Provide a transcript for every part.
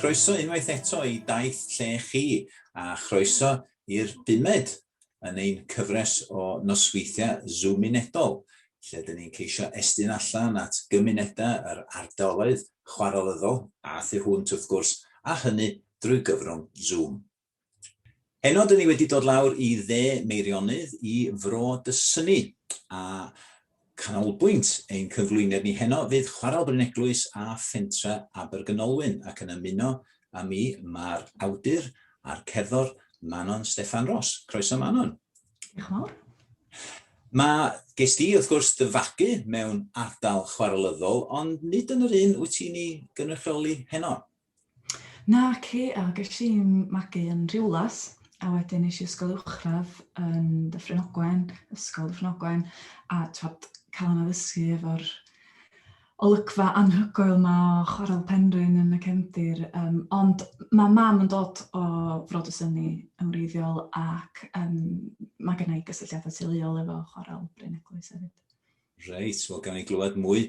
Croeso unwaith eto i Daith Lle Chi, a chroeso i'r bumed yn ein cyfres o nosweithiau Zoomunedol, lle dyn ni'n ceisio estyn allan at gymunedau yr ardaloedd chwarelyddol a thu hwnt wrth gwrs, a hynny drwy gyfrwng Zoom. Heno, dyn ni wedi dod lawr i dde Meirionnydd i Fro Dysynni, a canolbwynt ein cyflwyniad ni heno fydd Chwarel Bryn Eglwys a Phentre Abergynolwyn, ac yn ymuno â mi mae'r awdur a'r cerddor Manon Steffan Ros. Croeso Manon. Diolch yn fawr. Mae, ges di wrth gwrs dy fagu mewn ardal chwarelyddol, ond nid yn yr un wyt ti'n ei gynrychioli heno. Naci, a ges i'n magu yn Rhiwlas, a wedyn es i ysgol uwchradd yn Dyffryn Ogwen, Ysgol Dyffryn Ogwen, a t'wod, cael yn addysgu efo'r olygfa anhygoel 'ma o Chwarel Penrhyn yn y cefndir, yym, ond ma' mam yn dod o Fro Dysynni yn wreiddiol ac yym ma' genna i gysylltiadau teuluol efo Chwarel Bryn Eglwys hefyd. Reit, wel gawn ni glywed mwy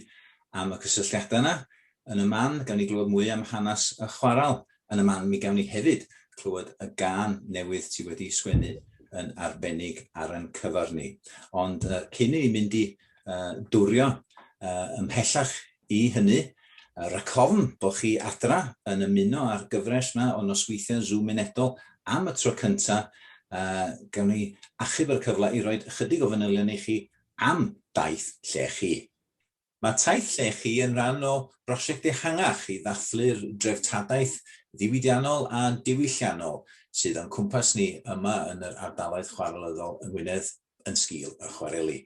am y cysylltiadau yna yn y man, gawn ni glywed mwy am hanes y chwarel yn y man, mi gawn ni hefyd clywed y gân newydd ti wedi sgwennu yn arbennig ar ein cyfer ni. Ond uh, cyn i ni mynd i uh, dwrio uh, ymhellach i hynny, uh, racofn bod chi adra yn ymuno â'r gyfres yma o nosweithiau Zoom unedol am y tro cyntaf, uh, gawn ni achub ar y cyfle i roi ychydig o fanylion i chi am Daith Lle Chi. Mae Taith Lle Chi yn rhan o brosiect ehangach i ddathlu'r dreftadaeth ddiwydiannol a diwylliannol sydd o'n cwmpas ni yma yn yr ardaloedd chwarelyddol yng Ngwynedd yn sgil y chwareli.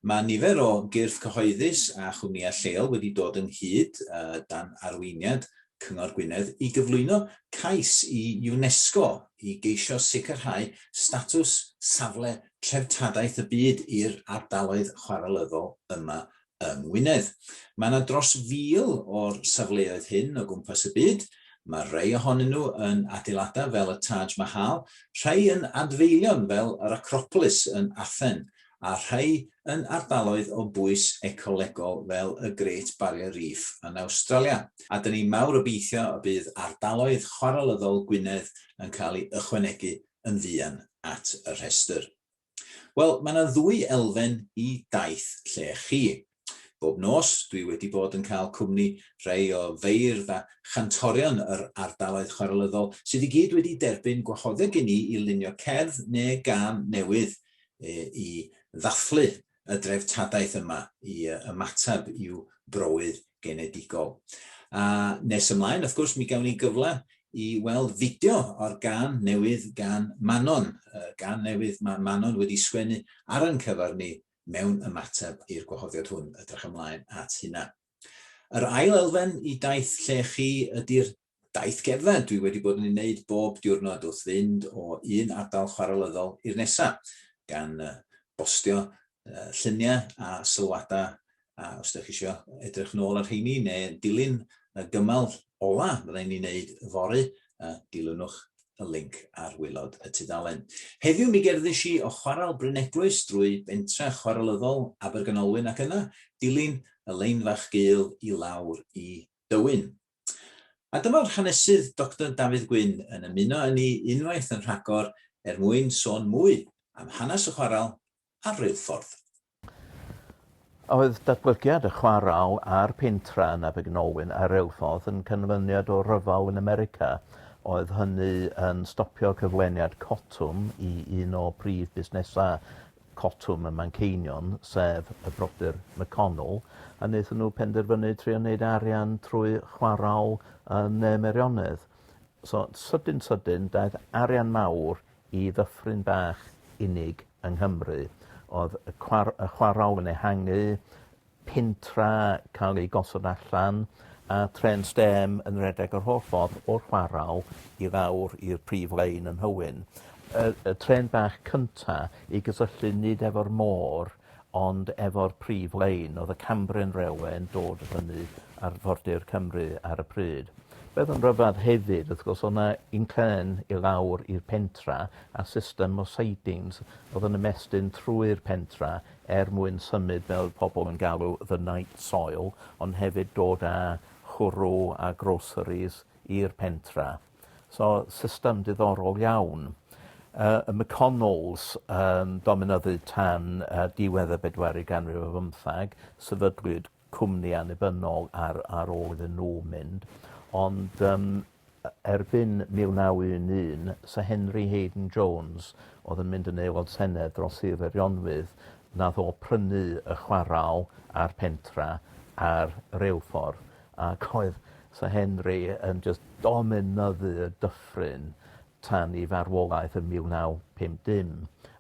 Mae nifer o gyrff cyhoeddus a chwmnïau lleol wedi dod ynghyd dan arweiniad Cyngor Gwynedd i gyflwyno cais i UNESCO i geisio sicrhau statws safle treftadaeth y byd i'r ardaloedd chwarelyddol yma yng Ngwynedd. Mae yna dros 1,000 o'r safleoedd hyn o gwmpas y byd. Mae rhai ohonyn nhw yn adeiladau fel y Taj Mahal, rhai yn adfeilion fel yr Acropolis yn Athen, a rhai yn ardaloedd o bwys ecolegol fel y Great Barrier Reef yn Awstralia. A 'dyn ni mawr obeithio y bydd ardaloedd chwarelyddol Gwynedd yn cael eu ychwanegu yn fuan at y rhestr. Wel, mae 'na ddwy elfen i daith lle chi. Bob nos, dwi wedi bod yn cael cwmni rhai o feirdd a chantorion yr ardaloedd chwarelyddol sydd i gyd wedi derbyn gwahoddiad gen i i lunio cerdd neu gân newydd i ddathlu y dreftadaeth yma, i ymateb i'w browydd genedigol. A nes ymlaen, wrth gwrs, mi gawn ni gyfle i weld fideo o'r gân newydd gan Manon, y gân newydd mae Manon wedi sgwennu ar ein cyfer ni mewn ymateb i'r gwahoddiad hwn, edrych ymlaen at hynna. Yr ail elfen i daith lle chi ydy'r daith gerdded dwi wedi bod yn ei wneud bob diwrnod wrth fynd o un ardal chwarelyddol i'r nesa, gan bostio lluniau a sylwadau a os ydych chi eisiau edrych nôl ar rheini neu dilyn y gymal ola fydda i'n ei wneud yfory, dilynwch y linc ar waelod y tudalen. Heddiw mi gerddis i o Chwarel Bryn Eglwys drwy bentre chwarelyddol Abergynolwyn ac yna dilyn y lein fach gul i lawr i Dywyn. A dyma'r hanesydd Doctor Dafydd Gwyn yn ymuno â ni unwaith yn rhagor er mwyn sôn mwy am hanes y chwarel a'r reilffordd. Oedd datblygiad y chwarel a'r pentra yn Abergynolwyn a'r reilffordd yn canlyniad o ryfel yn America. Oedd hynny yn stopio cyfleniad cotwm i un o prif busnesau cotwm ym Manceinion, sef y brodyr McConnell, a wnaethon nhw penderfynu trio wneud arian trwy chwarel yn Ne Merionedd. So, sydyn sydyn, daeth arian mawr i ddyffryn bach unig yng Nghymru. Oedd y cwar- y chwarel yn ehangu, pentra cael ei gosod allan, a trên stêm yn rhedeg yr holl ffordd o'r chwarel i lawr i'r prif lein yn Nhywyn. Y, y trên bach cynta i gysylltu nid efo'r môr ond efo'r prif lein, oedd y Cambrian Railway yn dod fyny arfordir Cymru ar y pryd. Beth yn rhyfedd hefyd, wrth gwrs, oedd 'na inclên i lawr i'r pentra a system o sidings oedd yn ymestyn trwy'r pentra er mwyn symud fel oedd pobl yn galw the night soil, ond hefyd dod â chwrw a groceries. i'r pentra. So, system diddorol iawn. Uh, y McConnells yn dominyddu tan uh, diwedd y bedwaredd ganrif ar bymtheg, sefydlwyd cwmni annibynnol ar, ar ôl iddyn nhw mynd. Ond um, erbyn 1911, Sir Henry Haydn Jones oedd yn mynd yn aelod Senedd dros Sir Feirionnydd, nath o prynu y chwaral a'r pentra a'r reilffordd, ac oedd Sir Henry yn jyst dominyddu y dyffryn tan ei farwolaeth yn 1950.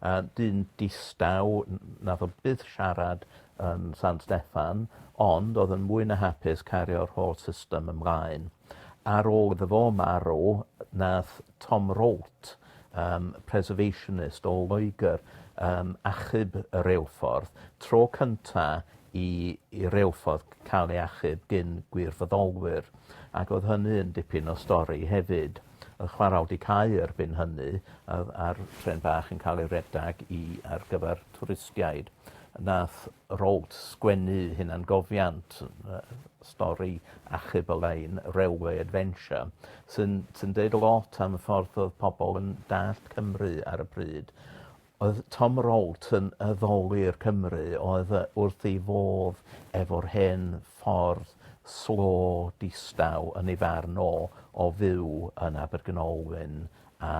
Uh, dyn distaw, nath o byth siarad yn San Steffan, ond oedd yn mwy na hapus cario'r holl system ymlaen. Ar ôl iddo fo marw, nath Tom Rolt, um, preservationist o Loegr, um, achub y reilffordd. Tro cynta i, i reilffordd cael ei achub gyn gwirfoddolwyr, ac oedd hynny yn dipyn o stori hefyd. Oedd chwarae wedi cau erbyn hynny, a'r tren bach yn cael ei redag i, ar gyfer twristiaid. Nath Rolt sgwennu hunangofiant, stori achub y lein, Railway Adventure, sy'n sy deud lot am y ffordd oedd pobl yn dallt Cymru ar y pryd. Oedd Tom Rolt yn addoli'r Cymry, oedd wrth ei fodd efo'r hen ffordd slo, distaw yn ei farn o o fyw yn Abergynolwyn a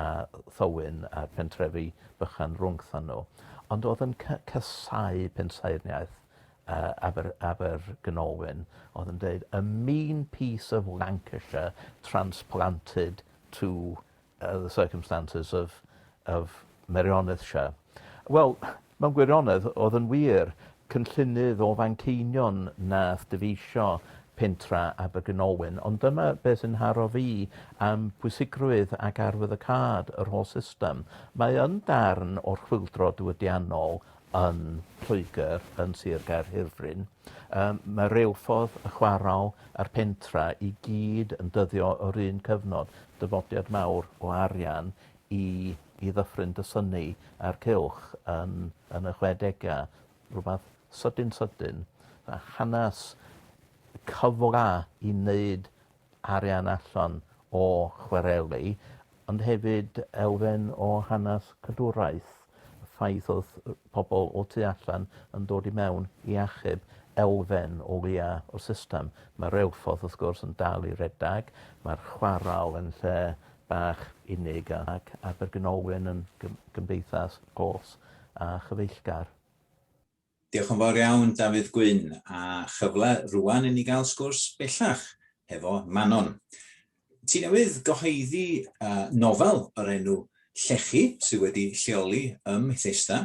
Thywyn a'r pentrefi bychan rhwngthon nhw. Ond oedd yn casáu pensaerniaeth uh, Aber, Abergynolwyn, oedd yn dweud, a mean piece of Lancashire transplanted to uh, the circumstances of, of Merionethshire. Wel, mewn gwirionedd, oedd yn wir, cynllunydd o Fanceinion nath dyfeisio pentra Abergynolwyn, ond dyma beth sy'n haro fi am bwysigrwydd ac arwyddocâd yr holl system. Mae yn darn o'r chwyldro diwydiannol yn Lloegr, yn Sir Gaerhirfryn. Um, mae reilffordd, y chwarel a'r pentra i gyd yn dyddio o'r un cyfnod, dyfodiad mawr o arian i, i ddyffryn Dysynni a'r cylch yn, yn y chwedegau, rhywbeth sydyn sydyn, a hanes cyfle i wneud arian allan o chwareli, ond hefyd elfen o hanes cadwraeth, y ffaith oedd pobl o tu allan yn dod i mewn i achub elfen o leia o'r system. Mae'r reilffordd wrth gwrs yn dal i redag, mae'r chwarel yn lle bach unig ac Abergynolwyn yn gymdeithas glos a chyfeillgar. Diolch yn fawr iawn Dafydd Gwyn a chyfle rwan i ni gael sgwrs bellach hefo Manon. Ti newydd gyhoeddi uh, nofel o'r enw Llechi sydd wedi lleoli ym Methesda.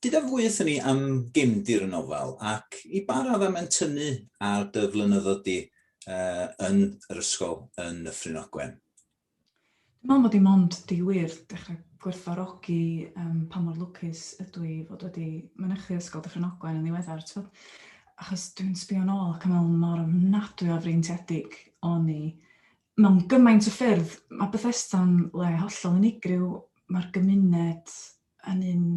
Dyda fwy wrthyn ni am gefndir y nofel ac i ba raddau mae'n tynnu ar dy flynyddoedd di uh, yn yr ysgol yn Nyffryn Ogwen? Dwi'n meddwl mod i mond 'di wir dechrau gwerthfawrogi um, pa mor lwcus ydw i fod wedi mynychu Ysgol Dyffryn Ogwen yn ddiweddar, t'bod? Achos dwi'n sbio nôl ac yn meddwl mor ofnadwy o freintiedig o'n i. Mewn gymaint o ffyrdd, mae Bethesda'n le hollol unigryw, mae'r gymuned yn un...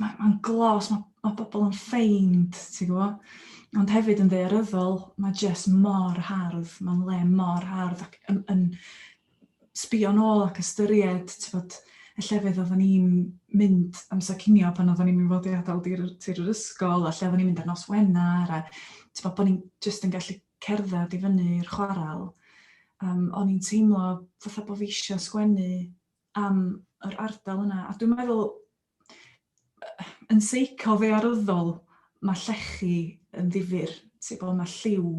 Mae'n ma glos, mae ma bobl yn ffeind, ti'n gwybod? Ond hefyd yn ddaearyddol, mae jyst mor hardd, mae'n le mor hardd ac yn, yn sbio nôl ac ystyried, ti'n bod, y llefydd oedden ni'n mynd amser cinio pan oedden ni'n mynd fod i adael tir, tir yr ysgol, a lle oedden ni'n mynd ar nos Wener, a ti'n bod, bod ni'n jyst yn gallu cerdded i fyny i'r chwarel. Um, o'n i'n teimlo fatha bod fi eisiau sgwennu am yr ardal yna. A dwi'n meddwl, yn seico-ddaearyddol, mae llechi yn ddifyr. Ti'n gwbod, mae lliw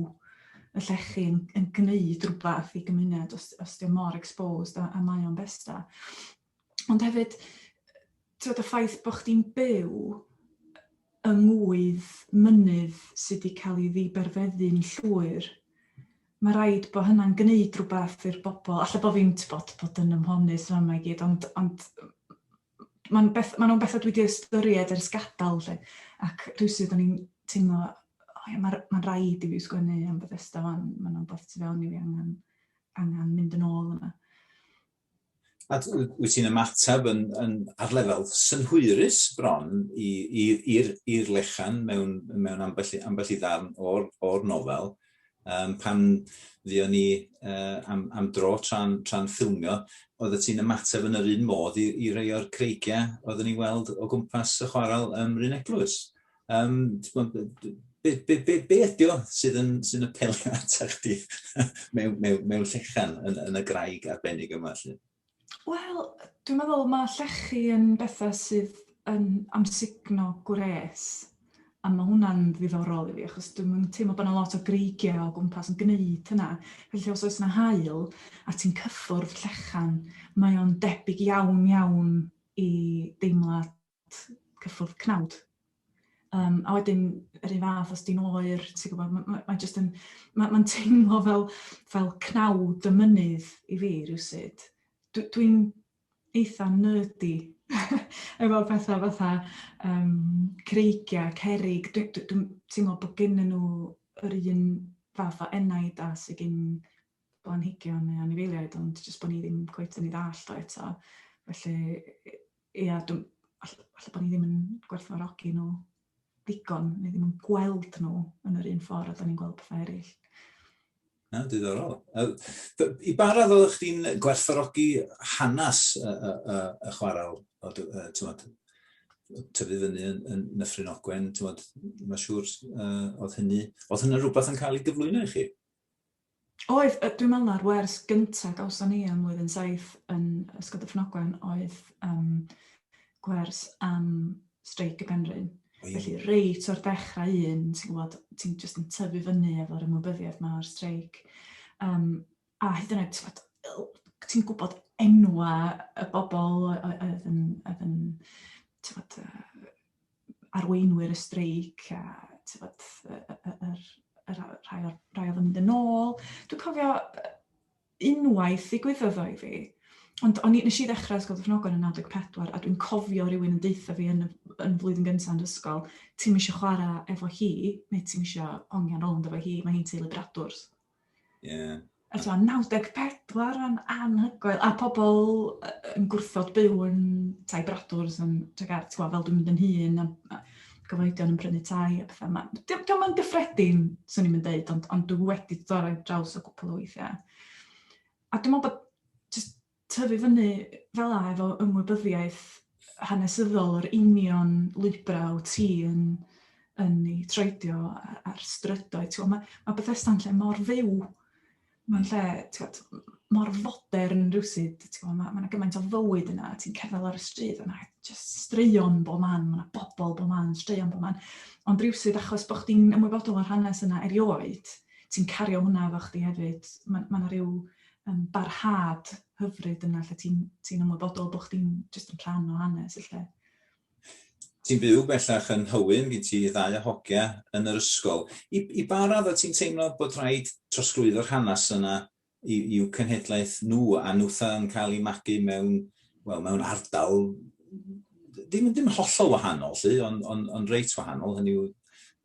y llechi yn, yn gwneud rhywbeth i gymuned os, os di o mor exposed a, a mae o'n besta. Ond hefyd, ti'n y ffaith bod chdi'n byw yng ngwydd mynydd sydd wedi cael ei ddiberfeddu'n llwyr, Mae rhaid bod hynna'n gwneud rhywbeth i'r bobl. Alla bod fi'n tibod, bod yn ymhonus yn fama i gyd, ond, ond mae'n beth, ma nhw'n bethau dwi wedi ystyried ers gadael, lle. Ac rhywsut o'n i'n teimlo, o ia, mae'n ma rhaid i fi sgwennu am Bethesda fan, mae'n rhywbeth tu fewn i fi angen, angen mynd yn ôl yna. A wyt ti'n ymateb yn, yn, ar lefel synhwyrus bron i'r lechan mewn, mewn ambell, ambell i ddarn o'r, or nofel. Pan fuon ni am am dro tra'n tra'n ffilmio, oeddet ti'n ymateb yn yr un modd i i rei o'r creigiau oedden ni'n weld o gwmpas y chwarel ym Mryn Eglwys. Yym t'mod be be be be ydi o sydd yn sy'n apelio ata chdi mewn mewn mewn llechan yn yn y graig arbennig yma 'lly? Wel, dwi'n meddwl mae llechi yn bethau sydd yn amsugno gwres, a mae hwnna'n ddiddorol i fi achos dwi'm yn teimlo bod 'na lot o greigiau o gwmpas yn gwneud hynna. Felly os oes 'na haul a ti'n cyffwrdd llechan, mae o'n debyg iawn iawn i deimlad cyffwrdd cnawd. Yym a wedyn yr un fath os 'di'n oer, ti'n gwybod, ma' ma' mae jyst yn... mae'n teimlo fel fel cnawd y mynydd i fi rywsut. Dwi'n eitha nerdy efo petha fatha yym creigiau, cerrig, dwi dwi dwi'n teimlo bod gennyn nhw yr un fath o enaid â sy gin blanhigion neu anifeiliaid, ond jyst bod ni ddim cweit yn ei ddallt o eto. Felly ia, dwi'n... falle falle bod ni ddim yn gwerthfawrogi nhw ddigon, neu ddim yn gweld nhw yn yr un ffordd a dan ni'n gweld pethau eraill. Na, diddorol. I ba radd oeddech chdi'n gwerthfawrogi hanes y, y, y, y chwarel, o, t'mod, tyfu fyny yn, yn Nyffryn Ogwen, t'mod, mae'n siŵr uh, oedd hynny, oedd hynny rhywbeth yn cael ei gyflwyno i chi? Oedd, yy dwi'n meddwl na'r wers gynta gawson ni ym mlwyddyn saith yn Ysgol Dyffryn Ogwen oedd yym gwers am streic y Penrhyn. Felly reit o'r dechrau un, ti'n gwybod, ti'n jyst yn tyfu fyny efo'r ymwybyddiaeth 'ma o'r streic. Yym a hyd yn oed t'mod ti'n gwybod enwa' y bobl oedd yn oedd yn t'mod yy arweinwyr y streic a t'mod y y yr yr rhai o'r rhai oedd yn mynd yn ôl. Dwi'n cofio unwaith ddigwyddodd o i fi, ond o'n i... nes i ddechrau Ysgol Dyffryn Ogwen yn 94 a dwi'n cofio rywun yn deutha fi yn y yn flwyddyn gyntaf yn yr ysgol, ti'm isio chwarae efo hi, neu ti'm isio hongian rownd efo hi, mae hi'n teulu Bradwrs. Ie. A t'mo' 94 yn anhygoel, a pobl yn gwrthod byw yn tai Bradwrs yn Tregarth, t'mo' fel dwi'n mynd yn hŷn a a gyfoedion yn prynu tai a petha 'ma. 'Di o'm 'di o'm yn gyffredin, swn i'm yn deud, ond ond dwi wedi dod ar draws o gwpwl o weithiau. A dwi'n meddwl bod jyst tyfu fyny fel 'a efo ymwybyddiaeth hanesyddol o'r union lwybrau wyt ti yn yn eu troedio a'r strydoedd, ti'n gwbod, ma' ma' Bethesda'n lle mor fyw. Mae'n lle, ti'n gwbod, mor fodern rywsut, ti'n gwbod, ma' ma' 'na gymaint o fywyd yna, ti'n cerdded lawr y stryd a ma' jyst straeon bob man, ma' 'na bobl bob man, straeon bob man. Ond rywsut achos bo' chdi'n ymwybodol o'r hanes yna erioed, ti'n cario hwnna efo chdi hefyd. Ma' ma' 'na ryw yym barhad hyfryd yna lle ti'n ti'n ymwybodol bod chdi'n jyst yn rhan o hanes y lle. Ti'n byw bellach yn Nhywyn, gen ti ddau o hogia yn yr ysgol. I, i ba raddau ti'n teimlo bod rhaid trosglwyddo'r hanes yna i, i'w cenhedlaeth nhw, a nhwtha yn cael eu magu mewn, wel, mewn ardal ddim, ddim hollol wahanol, lly, ond on, on reit wahanol, hynny yw,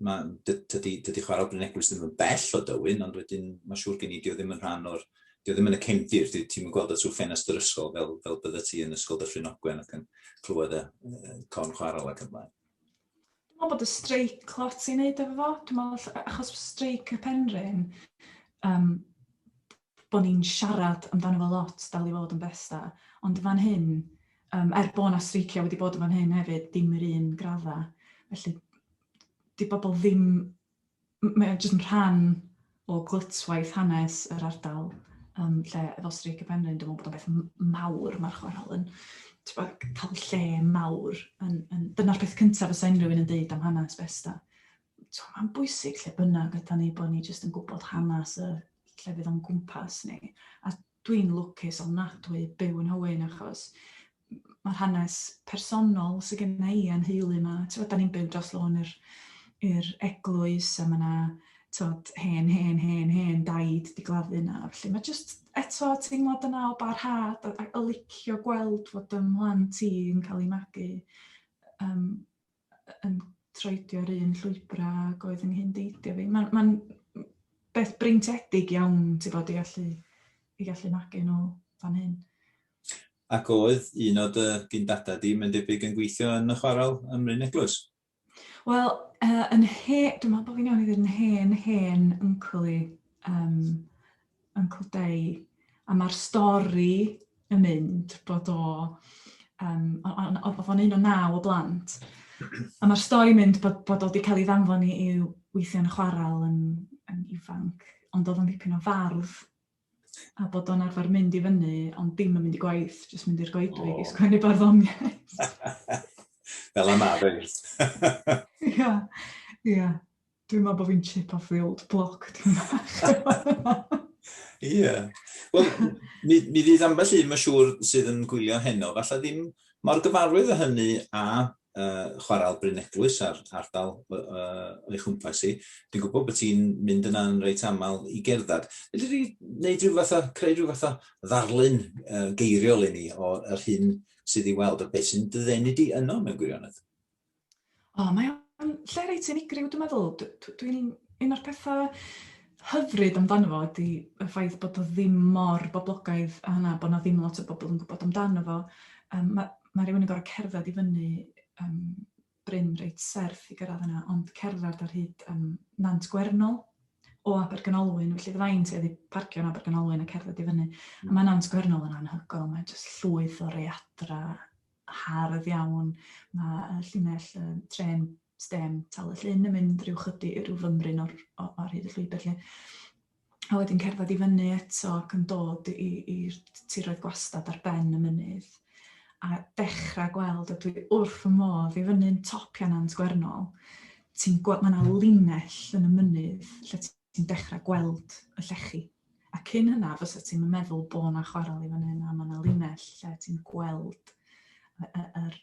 ma'... dydy dydy chwarel Bryn Eglwys ddim yn bell o Dywyn, ond wedyn mae'n siŵr gen i 'di o ddim yn rhan o'r... 'di o ddim yn y cefndir, 'di ti'm yn gweld o trwy ffenest yr ysgol fel fel byddet ti yn Ysgol Dyffryn Ogwen ac yn clywed y yy corn chwarel ac yn blaen. Dwi'n meddwl bod y streic lot i wneud efo fo. Dwi'n meddwl achos streic y Penrhyn, um, bod ni'n siarad amdano fo lot dal i fod yn Bethesda, ond fan hyn, um, er bod 'na streiciau wedi bod yn fan hyn hefyd, dim yr un graddau. Felly, 'di bobl ddim... mae o jyst yn rhan o glytwaith hanes yr ardal, um, lle efo streic y Penrhyn, dwi'n meddwl bod o'n beth mawr, mae'r chwarel yn tibod, cael lle mawr. Yn, yn, dyna'r peth cyntaf fysa unrhyw un yn deud am hanes Bethesda. Mae'n bwysig lle bynnag ydan ni bod ni jyst yn gwybod hanes y llefydd o'n gwmpas ni. A dwi'n lwcus ofnadwy byw yn Nhywyn achos mae'r hanes personol sydd genna i a'n nheulu 'ma, tibod, dan ni'n byw dros lôn i'r i'r eglwys a ma' 'na tibod hen hen hen hen daid 'di gladdu 'na. Felly mae jyst eto teimlad yna o barhad a a licio gweld fod 'y mhlant i yn cael eu magu yym yn troedio'r un llwybrau ag oedd 'y nghyn-deidiau fi. Mae'n mae'n beth breintiedig iawn ti'n gwbod i allu i gallu magu nhw fan hyn. Ac oedd un o dy gyn-dadau di, mae'n debyg, yn gweithio yn y chwarel ym Mryn Eglwys? Wel, uh, yn he... dwi'n meddwl bod fi'n iawn i ddweud yn hen, hen uncle i. um, Uncle Dei, a mae'r stori yn mynd bod o, um, oedd o'n un o naw o blant, a mae'r stori yn mynd bod, bod o wedi cael ei ddanfon i, i weithio yn y chwarel yn, yn ifanc, ond oedd o'n dipyn o fardd, a bod o'n arfer mynd i fyny, ond dim yn mynd i gwaith, jyst mynd i'r goedwig oh. i sgwennu barddoniaeth. Fel yma, fe. Ia, ia. Dwi'n meddwl bod fi'n chip off the old block dwi'n bach. Ie. Wel, mi, mi fydd ambell un, mae'n siŵr, sydd yn gwylio heno, falle ddim mor gyfarwydd â hynny a uh, chwarael Bryn Eglwys a'r ardal uh, o'i chwmpas i. Dwi'n gwybod bod ti'n mynd yna'n reit aml i gerdded. Fedri di wneud rhyw fath o, creu rhyw fath o ddarlun uh, geiriol i ni o'r hyn sydd i weld a beth sy'n dy ddenu di yno mewn gwirionedd? O, mae o'n lle reit unigryw dwi'n meddwl. Dwi'n un o'r pethau hyfryd amdano fo ydy y ffaith bod o ddim mor boblogaidd â hynna, bod 'na ddim lot o bobl yn gwybod amdano fo. Um, mae, mae rhywun yn gorfod cerdded i fyny um, bryn reit serth i gyrraedd yna, ond cerdded ar hyd um, Nant Gwernol o Abergynolwyn, felly fydda i'n tueddu parcio yn Abergynolwyn a cerdded i fyny. A mae Nant Gwernol yn anhygoel, mae'n jyst llwyth o readra hardd iawn. Mae y llinell y trên stêm Tal y Llyn yn mynd rhyw chydig, rhyw fymryn o'r, ar hyd y llwybr 'lly. A wedyn cerdded i fyny eto ac yn dod i'r tiroedd gwastad ar ben y mynydd a dechrau gweld, a dwi wrth fy modd i fyny'n top Nant Gwernol, ti'n gweld, mae yna linell yn y mynydd lle ti'n dechrau gweld y llechi. A cyn hynna fysa ti'm yn meddwl bo' 'na chwarel i fan hyn a ma' 'na linell lle ti'n gweld y y yr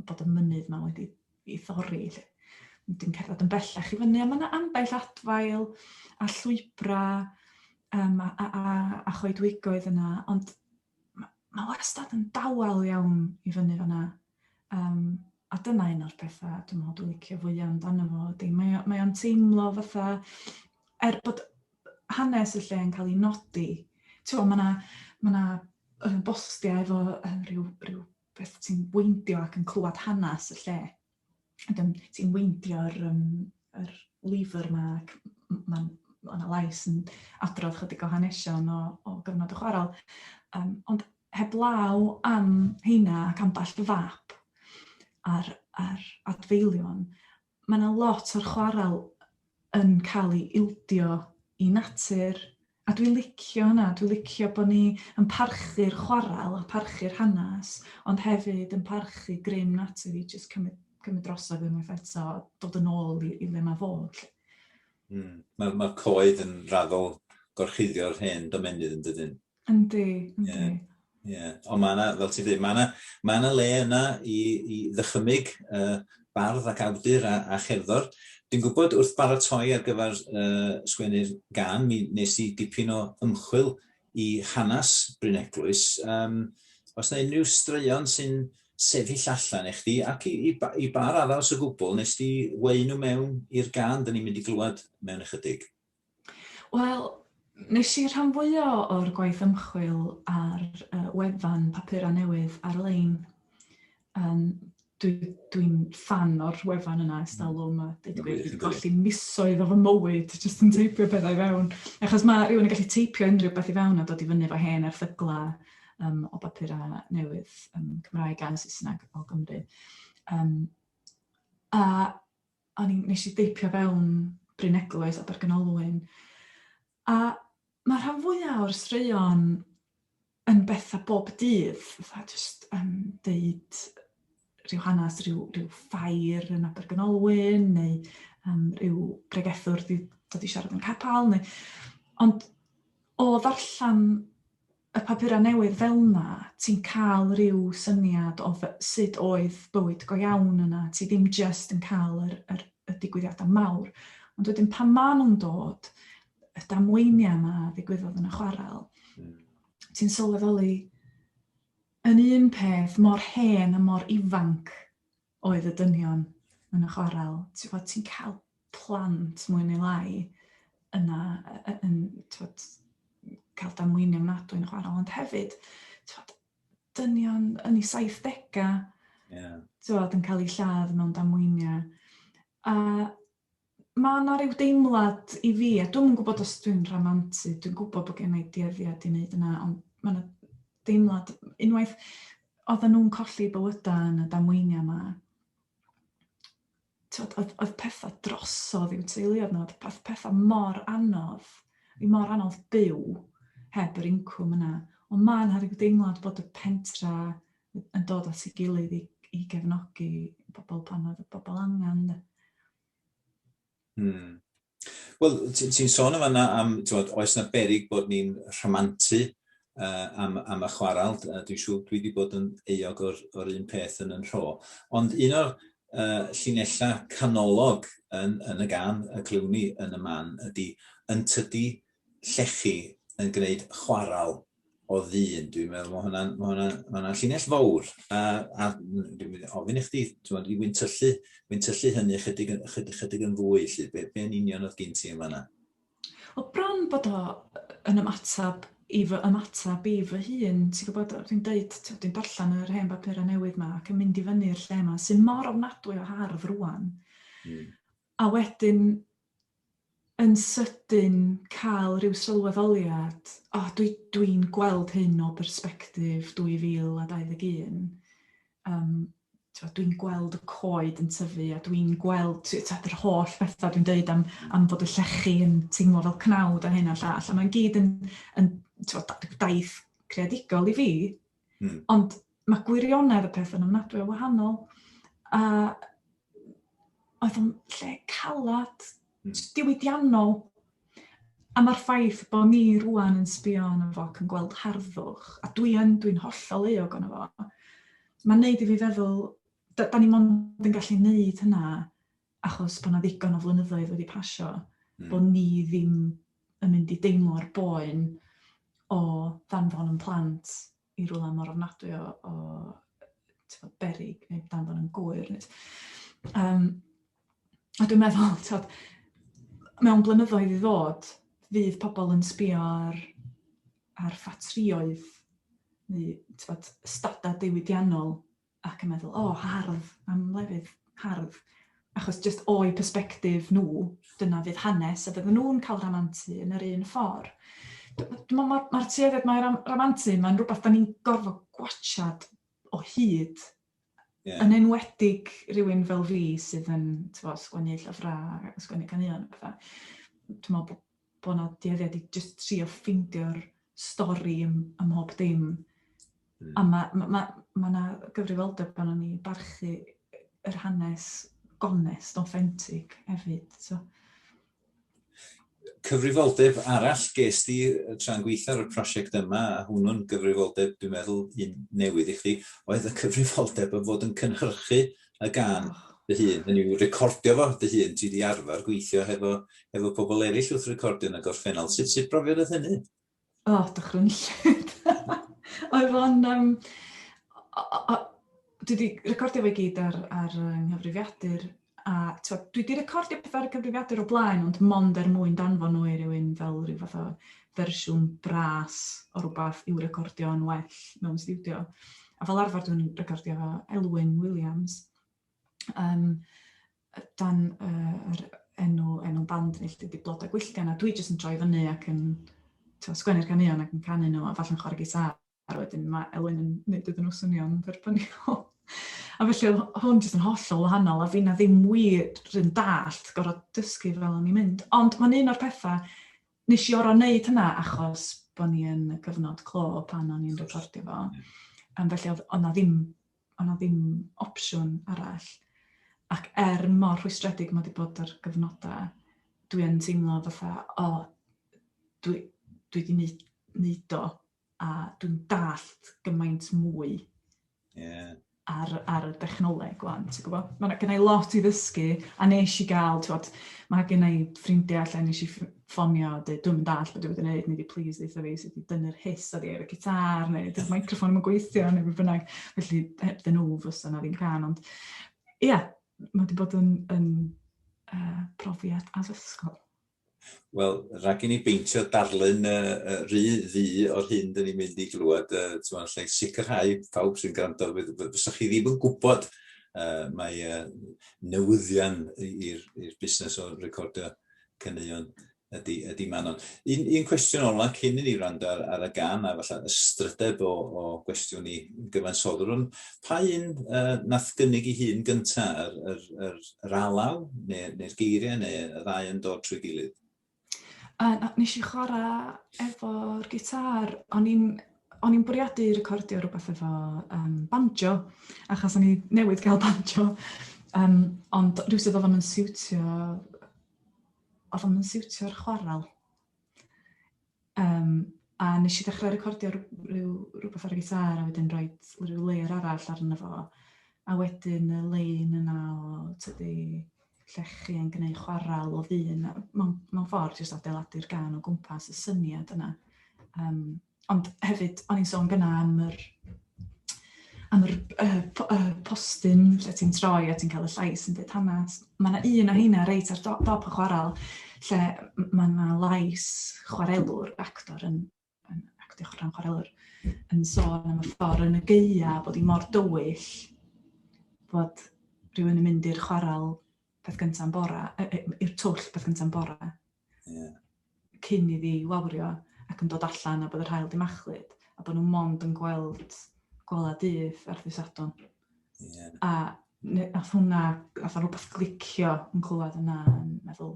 bod y mynydd 'ma wedi 'i thorri 'lly. Wedyn cerdded yn bellach i fyny a ma' 'na ambell adfail a llwybra yym a a a a choedwigoedd yna ond ma' ma' wastad yn dawel iawn i fyny fan'na. Yym a dyna un o'r petha dwi'n meddwl dwi'n licio fwya amdano fo ydi mae o mae o'n teimlo fatha er bod hanes y lle yn cael ei nodi, t'mo' ma' 'na ma' 'na yy bostiau efo yy rhyw rhyw beth ti'n weindio ac yn clywed hanes y lle. Wedyn ti'n weindio'r yym yr lever 'ma ac ma'n ma' 'na lais yn adrodd chydig o hanesion o o gyfnod y chwarel. Yym ond heblaw am heina ac ambell fap a'r a'r adfeilion, ma' 'na lot o'r chwarel yn cael ei ildio i natur, a dwi'n licio hynna, dwi'n licio bod ni yn parchu'r chwarel a parchu'r hanes, ond hefyd yn parchu grym natur i jyst cymryd, cymryd drosodd unwaith eto, dod yn ôl i, i le mae fod. Mm. Mae'r ma coed yn raddol gorchuddio'r hen domenydd yn dydyn? Yndi, yndi. Ie. Ie. Ond mae yna, fel ti'n dweud, mae yna, mae yna le yna i, i ddychymyg uh, bardd ac awdur a, a cherddor. Dwi'n gwybod wrth baratoi ar gyfer uh, sgwennu'r gan, mi nes i dipyn o ymchwil i hanes Bryn Eglwys. Um, os yna unrhyw straeon sy'n sefyll allan i chdi, ac i, i, i ba raddau os o gwbl, nes di weu nhw mewn i'r gan dyn ni'n mynd i glywed mewn ychydig? Wel, nes i rhan fwya o'r gwaith ymchwil ar yy wefan Papura Newydd ar-lein. Yym dwi dwi'n ffan o'r wefan yna ers talwm a deud y gwir dwi 'di colli misoedd o fy mywyd jyst yn teipio pethau i fewn. Achos ma' rhywun yn gallu teipio unrhyw beth i fewn a dod i fyny efo hen erthygla yym o bapura newydd yym Cymraeg a Saesneg o Gymru. Yym a o'n i'n... Nes i deipio fewn Bryn Eglwys, Abergynolwyn, a ma' rhan fwya o'r straeon yn betha bob dydd, fatha jyst yym deud rhyw hanes rhyw rhyw ffair yn Abergynolwyn neu yym rhyw bregethwr 'di dod i siarad yn capal neu... Ond o ddarllen y papurau newydd fel 'na, ti'n cael rhyw syniad o sut oedd bywyd go iawn yna. Ti ddim jyst yn cael yr, yr, y digwyddiadau mawr. Ond wedyn pan maen nhw'n dod, y damweiniau yma ddigwyddodd yn y chwarel, ti'n sylweddoli yn un peth mor hen a mor ifanc oedd y dynion yn y chwarel. Ti'n gwbod, ti'n cael plant mwy neu lai yna yn t'wod, cael damweiniau ofnadwy yn y chwarel, ond hefyd, t'wod, dynion yn eu saithdegau, yeah. t'wod, yn cael eu lladd mewn damweiniau. A Mae yna rhyw deimlad i fi, a dwi'm yn gwybod os dwi'n rhamantu, dwi'n gwybod bod gen i dueddiad i wneud yna, ond mae yna deimlad, unwaith oedden nhw'n colli bywydau yn y damweiniau yma, tibod, oedd, oedd pethau drosodd i'w teuluoedd nhw, oedd pethau mor anodd, i mor anodd byw heb yr incwm yna. Ond mae yna rhyw deimlad bod y pentra yn dod at ei gilydd i, i gefnogi bobl pan oedd y bobl angen. Wel, ti'n ti sôn yn fanna am, ti'n oes na berig bod ni'n rhamantu am, am y chwarel. Dwi'n siŵr dwi wedi bod yn euog o'r, or un peth yn yn rho. Ond un o'r llinellau canolog yn, yn y gan, y clywn ni yn y man, ydy yn tydi llechi yn gwneud chwaral o ddyn. Dwi'n meddwl mae hwnna'n ma hwnna, ma hwnna llinell fawr. A, a dwi'n mynd ofyn i chdi, ti'n i wyntyllu, wyntyllu hynny chydig, chydig, chydig yn fwy, lly. Be, be yn union oedd gen ti yn fanna? Wel, bron bod o yn ymateb i fy ymateb i fy hun. Ti'n gwybod, dwi'n deud, dwi'n darllen yr hen bapurau newydd ma ac yn mynd i fyny'r lle yma, sy'n mor ofnadwy o hardd rwan. A wedyn yn sydyn cael rhyw sylweddoliad, o, dwi, dwi'n gweld hyn o bersbectif 2021. Um, dwi'n gweld y coed yn tyfu a dwi'n gweld tibod, yr holl bethau dwi'n dweud am, am fod y llechi yn teimlo fel cnawd a hyn a llall. A mae'n gyd yn, yn tibod, daith creadigol i fi. Ond mae gwirionedd y peth yn ofnadwy o wahanol. A oedd o'n lle calad, diwydiannol. A mae'r ffaith bod ni rwan yn sbio arno fo ac yn gweld harddwch, a dwi yn, dwi'n hollol euog ono fo, mae'n neud i fi feddwl, da, da ni mond yn gallu neud hynna achos bod 'na ddigon o flynyddoedd wedi pasio, bod ni ddim yn mynd i deimlo'r boen o ddanfon yn plant i rywle mor ofnadwy o, o tibod, beryg neu danfon yn gwyr. Neu, um, a dwi'n meddwl, tibod, mewn blynyddoedd i ddod, fydd pobl yn sbio ar, ar ffatrïoedd neu tibod, stadau diwydiannol ac yn meddwl, o, oh, hardd, am lefydd hardd. Achos jyst o'u persbectif nhw, dyna fydd hanes, a fydden nhw'n cael rhamantu yn yr un ffordd. Dwi'n meddwl mae'r ma tueddiad mae ram, ramantu, mae'n rhywbeth da ni'n gorfod gwachad o hyd. Yeah. Yn enwedig rhywun fel fi sydd yn tibod, sgwennu llyfrau, sgwennu caneuon a pethau. Dwi'n meddwl bod bod 'na dueddiad i jyst trio ffeindio'r stori ym, ym mhob dim. A mae ma' ma' ma' 'na gyfrifoldeb arnon ni i barchu yr hanes gonest, authentic hefyd. So. Cyfrifoldeb arall ges di tra'n gweithio ar y prosiect yma, a hwnnw'n gyfrifoldeb, dwi'n meddwl, un newydd i chdi, oedd y cyfrifoldeb o fod yn cynhyrchu y gân oh. dy hun, hynny yw recordio fo dy hun, ti di arfer gweithio hefo, hefo pobl eraill wrth recordio yn y gorffennol. Sut, sut brofiad oedd hynny? O, oh, dychrynllyd. oedd o'n... Um, dwi wedi recordio fo i gyd ar, ar nghyfrifiadur, a tibod, dwi wedi recordio pethau ar y cyfrifiadur o blaen, ond mond er mwyn danfon nhw i rywun fel rhyw fath o fersiwn bras o rywbeth i'w recordio yn well mewn stiwdio. A fel arfer dwi'n recordio efo Elwyn Williams, um, dan uh, yr enw, enw band ni, lle di Blodau Gwylltian, a dwi jyst yn troi fyny ac yn sgwennu'r caneuon ac yn canu nhw, a falle'n chwarae gitar. A wedyn mae Elwyn yn neud iddyn nhw swnio'n dderbyniol. A felly oedd hwn jyst yn hollol wahanol a finna ddim wir yn dallt gorfod dysgu fel o'n i'n mynd. Ond mae'n un o'r pethau, nes i orfod wneud hynna achos bod ni yn y cyfnod clo pan o'n i'n recordio fo. Um, felly oedd oedd 'na ddim, oedd 'na ddim opsiwn arall. Ac er mor rhwystredig mae wedi bod ar gyfnodau, dwi yn teimlo fatha, o, dwi, dwi wedi neud, neud o a dwi'n dallt gymaint mwy yeah. ar, ar y dechnoleg wan, ti'n gwybod? Mae gen i lot i ddysgu, a nes i gael, ti'n gwybod, mae gen i ffrindiau lle nes i ffonio a dweud, dwi'n dallt beth dwi wedi gwneud, neu di please ddeutha fi sut i dynnu'r hiss oddi ar y gitar, neu dy'r microffon ddim yn gweithio, neu beth bynnag. Felly, hebddyn nhw fysa na ddim can, ond ie, yeah, mae wedi bod yn, yn profiad addysgol. Wel, rhag i ni beintio darlun uh, rhy ddu o'r hyn dyn ni'n mynd i glywed, uh, ti'n allai sicrhau pawb sy'n gwrando, fysa'ch chi ddim yn gwybod Mae newyddion i'r busnes o recordio caneuon ydy, ydy Manon. Un, un cwestiwn ola cyn i ni wrando ar, ar y gan a falle ystrydeb o, o gwestiwn i gyfansoddwr, ond pa un nath gynnig i hun gynta, yr, yr, yr, yr alaw neu'r neu geiriau neu y ddau yn dod trwy gilydd? Na, nes i chwarae efo'r gitar. O'n i'n o'n i'n bwriadu recordio rhywbeth efo um, banjo, achos o'n i newydd gael banjo. Um, ond rhywsut oedd o'n siwtio, oedd o'n siwtio'r chwaral. Um, a nes i ddechrau recordio rhyw, rhywbeth ar y gitar a wedyn rhoi rhyw layer arall arno fo. A wedyn y lein yna o tydi llechi yn gwneud chwaral o ddyn, mewn, mewn ffordd jyst adeiladu'r gan o gwmpas y syniad yna. Um, ond hefyd, o'n i'n sôn gyna am yr, am yr uh, postyn lle ti'n troi a ti'n cael y llais yn dweud hanes. Mae yna un o heina reit ar dop y chwaral lle mae yna lais chwarelwr, actor yn yn actio rhan chwarelwr, yn sôn am y ffordd yn y gaea bod hi mor dywyll bod rhywun yn mynd i'r chwarel peth gynta'n bora, i'r twll peth gynta'n bora, yeah. cyn iddi wawrio ac yn dod allan a bod yr haul di machlud a bod nhw mond yn gweld gola dydd ar ddydd Sadwrn. Yeah. A nath hwnna, nath o rhywbeth glicio yn clywed yna yn meddwl,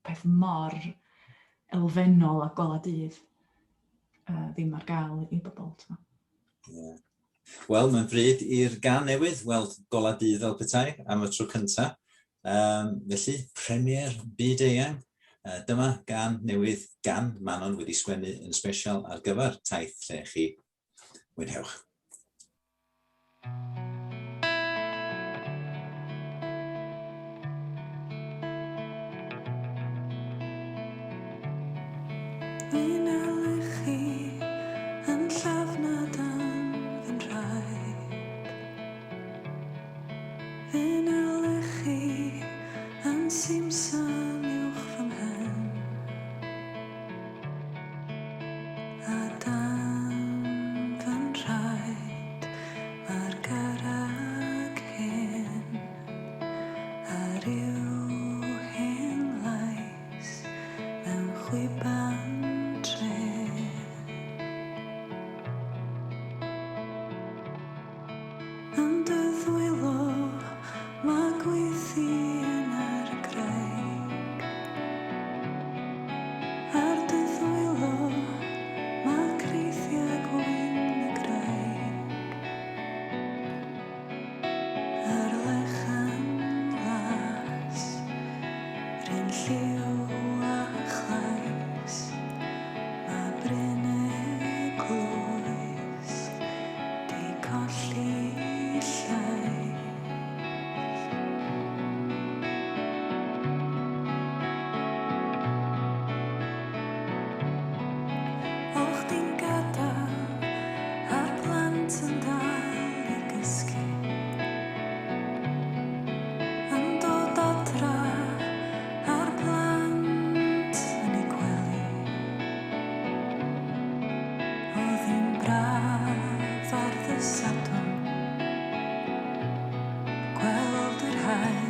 peth mor elfennol a gola dydd ddim ar gael i bobl. Yeah. Wel, mae'n bryd i'r gan newydd weld gola dydd fel petai am y tro cyntaf. Um, felly, premier byd eang. Dyma gan newydd gan Manon wedi sgwennu yn sbesial ar gyfer taith lle chi. Mwynhewch. A dan fy nhraed mae'r garreg hen, a rhyw hen lais mewn chwiban trên. Yn dy ddwylo mae gweithien ar y graig. Ar dy ddwylo mae creithiau gwyn y graig. Yr lechan las, rhyn lliw a chlais, mae bryn eglwys 'di colli llais. O chdi'n gadael a'r plant yn dal i gysgu, yn dod adra a'r plant yn eu gwely. Oedd hi'n braf ar ddy Sadwrn gweld yr haul.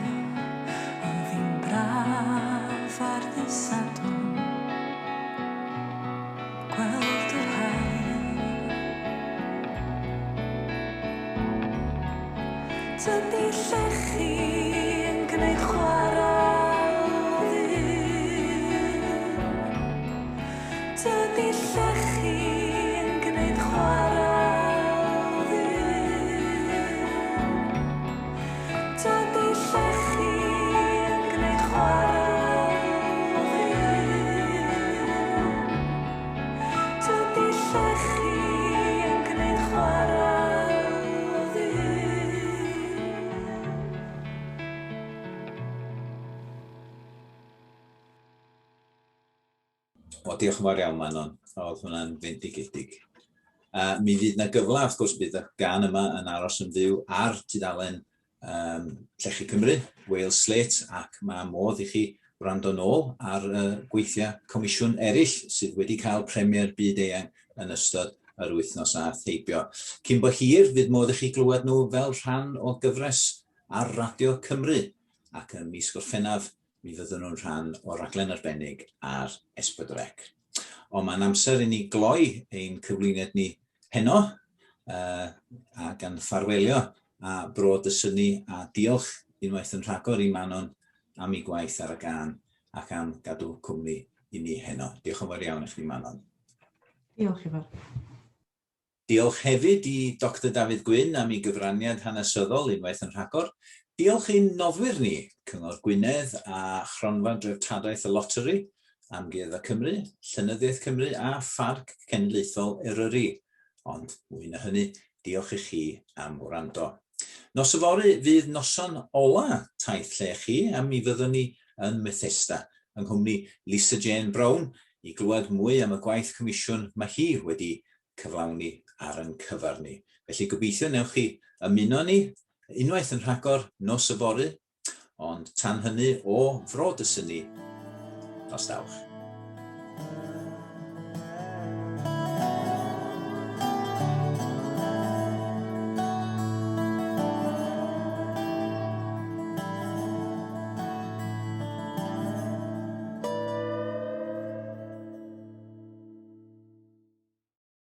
Oedd hi'n braf ar ddy Sadwrn gweld yr haul. Tydi llechi yn gwneud chwarae o ddyn. Tydi llechi yn gwneud chwarae o ddyn. Tydi llechi yn gwneud chwarae o ddyn. Tydi llechi yn gwneud chwarae o ddyn. O, diolch yn fawr iawn, Manon. Oedd hwnna'n fendigedig. Mi fydd na gyfle, wrth gwrs, bydd y gan yma yn aros yn fyw ar tudalen um, Llechi Cymru, Wales Slate, ac mae modd i chi wrando nôl ar uh, gweithiau comisiwn eraill sydd wedi cael premier byd eang yn ystod yr wythnos ath heibio. Cyn bo hir, fydd modd i chi glywed nhw fel rhan o gyfres ar Radio Cymru, ac ym mis Gorffennaf mi fyddwn nhw'n rhan o raglen arbennig ar S4C. Ond mae'n amser i ni gloi ein cyflwyniad ni heno, uh, a gan ffarwelio a Bro Dysynni a diolch unwaith yn rhagor i Manon am ei gwaith ar y gân ac am gadw cwmni i ni heno. Diolch yn fawr iawn i chdi Manon. Diolch Ifor. Diolch hefyd i Doctor Dafydd Gwyn am ei gyfraniad hanesyddol unwaith yn rhagor. Diolch i'n noddwyr ni, Cyngor Gwynedd a Chronfa Dreftadaeth y Loteri, Amgueddfa Cymru, Llenyddiaeth Cymru a Pharc Cenedlaethol Eryri. Ond mwy na hynny, diolch i chi am wrando. Nos yfory fydd noson ola Taith Lle Chi a mi fyddwn ni yn Methesda yng nghwmni Lisa Jane Brown i glywed mwy am y gwaith comisiwn mae hi wedi cyflawni ar ein cyfer ni. Felly gobeithio newch chi ymuno ni unwaith yn rhagor nos yfory, ond tan hynny o Fro Dysynni, nos dawch.